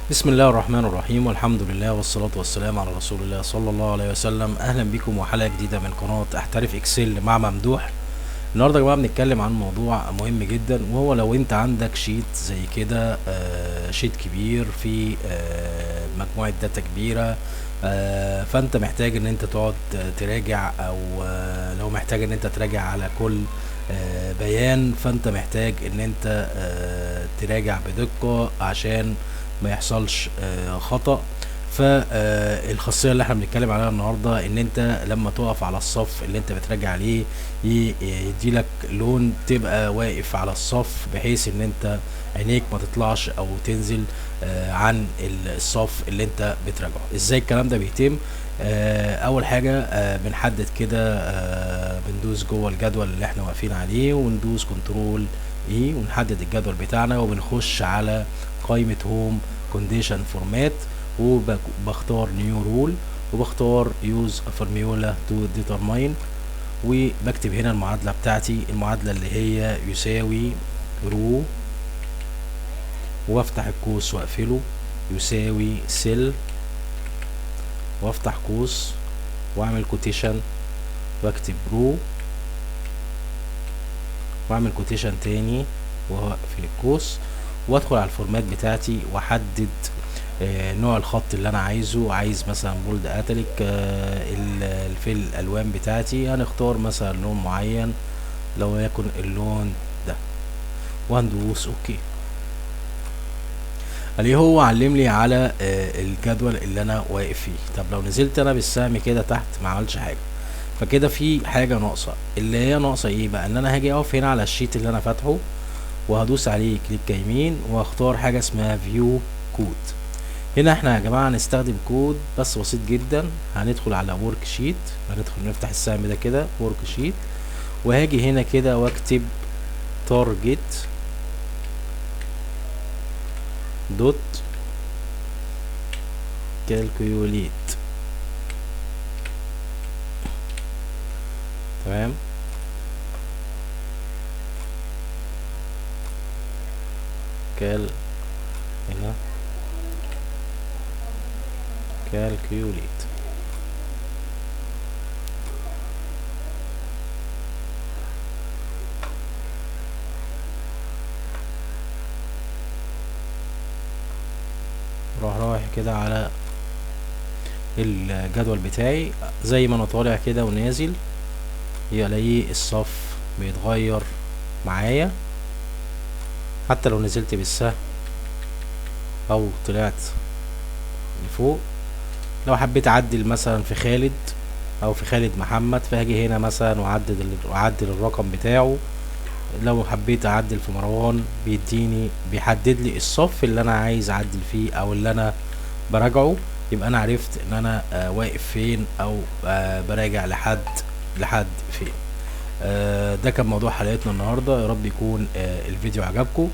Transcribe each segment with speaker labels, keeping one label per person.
Speaker 1: بسم الله الرحمن الرحيم، والحمد لله والصلاة والسلام على رسول الله صلى الله عليه وسلم. اهلا بكم وحلقة جديدة من قناة احترف Excel مع ممدوح. النهارده يا جماعة بنتكلم عن موضوع مهم جدا، وهو لو انت عندك sheet زي كده، sheet كبير في مجموعة data كبيرة، فانت محتاج ان انت تقعد تراجع، او لو محتاج ان انت تراجع على كل بيان، فانت محتاج ان انت تراجع بدقة عشان ما يحصلش خطأ. فالخاصية اللي احنا بنتكلم عليها النهاردة ان انت لما تقف على الصف اللي انت بتراجع عليه يديلك لون، تبقى واقف على الصف بحيث ان انت عينيك ما تطلعش او تنزل عن الصف اللي انت بتراجعه. ازاي الكلام ده بيتم؟ اول حاجة، بنحدد كده، بندوس جوه الجدول اللي احنا واقفين عليه وندوس control E ونحدد الجدول بتاعنا، وبنخش على قائمة home condition format، وبختار new rule، وبختار use formula to determine، وبكتب هنا المعادلة بتاعتي، المعادلة اللي هي يساوي row، وافتح القوس واقفله، يساوي cell، وافتح قوس واعمل quotation واكتب row، واعمل quotation تاني واقفل القوس، وادخل على ال format بتاعتي واحدد نوع الخط اللي انا عايزه. عايز مثلا bold italic، في الالوان بتاعتي هنختار مثلا لون معين، لو يكن اللون ده، وهندوس okay. ليه هو علم لي على الجدول اللي انا واقف فيه. طب لو نزلت انا بالسهم كده تحت ما عملش حاجه، فكده في حاجه ناقصه، اللي هي ناقصه ايه بقى؟ ان انا هاجي اقف هنا على ال sheet اللي انا فاتحه وهدوس عليه click يمين واختار حاجه اسمها view code. هنا احنا يا جماعه هنستخدم كود بس بسيط جدا. هندخل على worksheet، هندخل نفتح السهم ده كده worksheet، وهاجي هنا كده واكتب target dot calculate. تمام، cal هنا calculate. رايح كده على الجدول بتاعي زي ما انا طالع كده ونازل، يلاقي الصف بيتغير معايا حتى لو نزلت بالسهم او طلعت لفوق. لو حبيت اعدل مثلا في خالد او في خالد محمد، فهاجي هنا مثلا واعدل الرقم بتاعه. لو حبيت اعدل في مروان، بيحدد لي الصف اللي انا عايز اعدل فيه او اللي انا براجعه، يبقى انا عرفت ان انا واقف فين او براجع لحد فين. ده كان موضوع حلقتنا النهارده. يا رب يكون الفيديو عجبكم،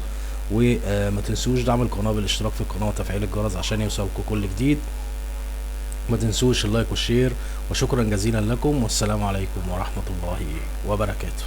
Speaker 1: وما تنسوش دعم القناه بالاشتراك في القناه وتفعيل الجرس عشان يوصلكم كل جديد. ما تنسوش ال like وال share، وشكرا جزيلا لكم، والسلام عليكم ورحمه الله وبركاته.